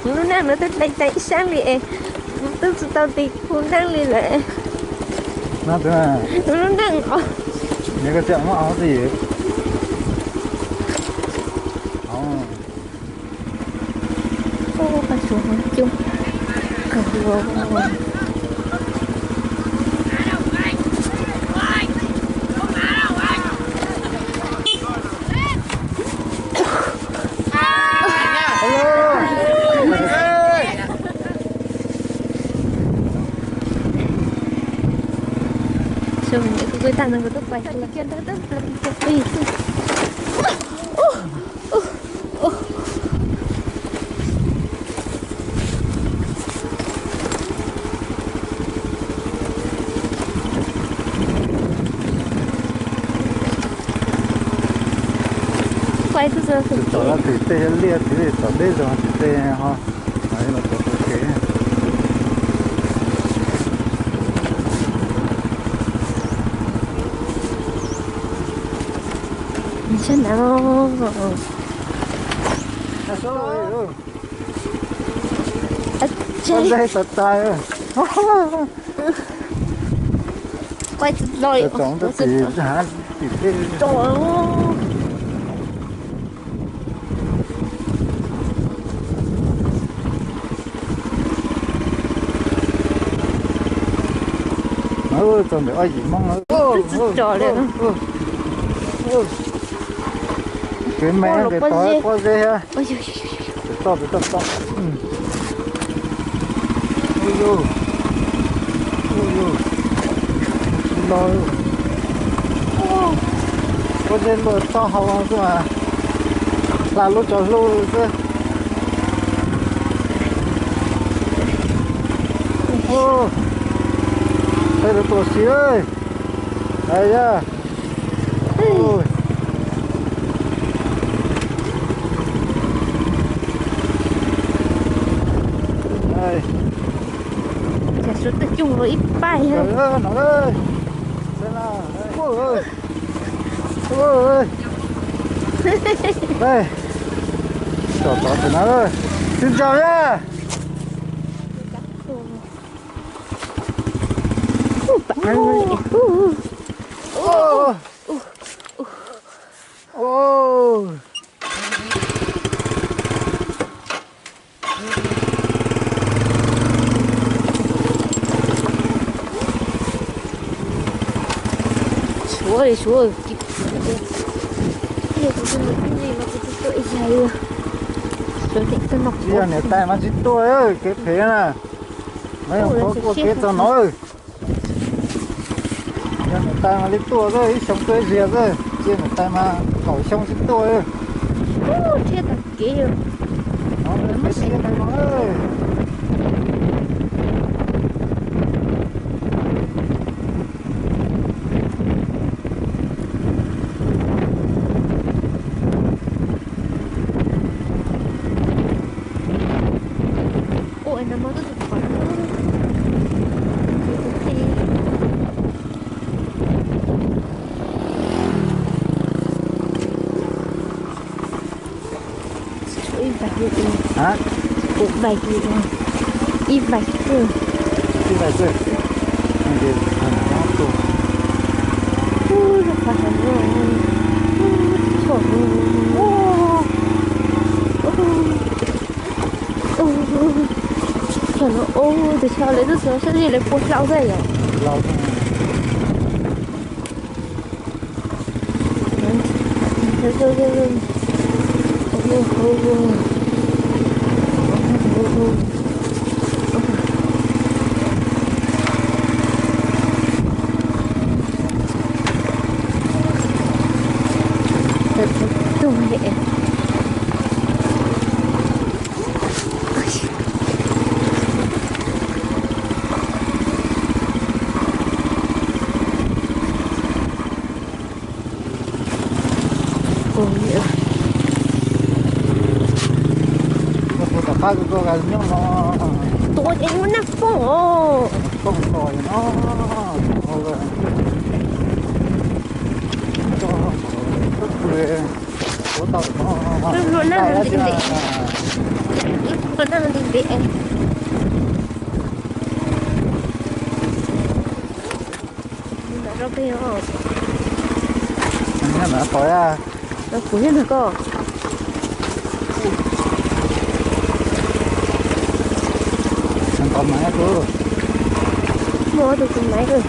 Kuv lub neej no twb dai dai ib sab li es kuv twb tsis tau tis kuv neej li lawm. Kuv lub neej os. Tus tom tim tej liaj tim tom deb zog tim tej ho, los tau tus kev. Sab nav. Ua ntej tas tas. Tsoom tim hav tim tej. Txog ntawm ob yim Hmoob. Kev me kev tod pob zeb thiab. Pem toj pem toj toj. Ub yug, ub yug, tsis los. Pob zeb luaj toj hau xwb mas, hla lub tsaus hlub xwb. Peb lawv tuaj si, a yaj. Cas suav twj coj los ib pab. Tom tod tim no, tsis ntsaum na. Suav li suav, tsis yog niam tais mas tsis tuaj, kev phem na. Mas yog qhov kuaj kev txog no. Yog niam tais mas li tuaj xwb, ib xyoo tuaj ib zaug xwb, cia niam tais mas kaum xyoo tsis tuaj. Thiab tag kev. Ib vais, ib vais, ib vais xwb. Ib vais xwb. Tam no ub, tus tsho lawv twb tsis sab li lawv puas hlau xwb yom. Tus tom qab ko nyob no, tus es muaj naj foom os. Foom los no, Wb hlua nag nti nti. Wb hlua nag nti nti. Nram rau pem os. Kuv thiab nag koj. Muaj tus tus maiv os.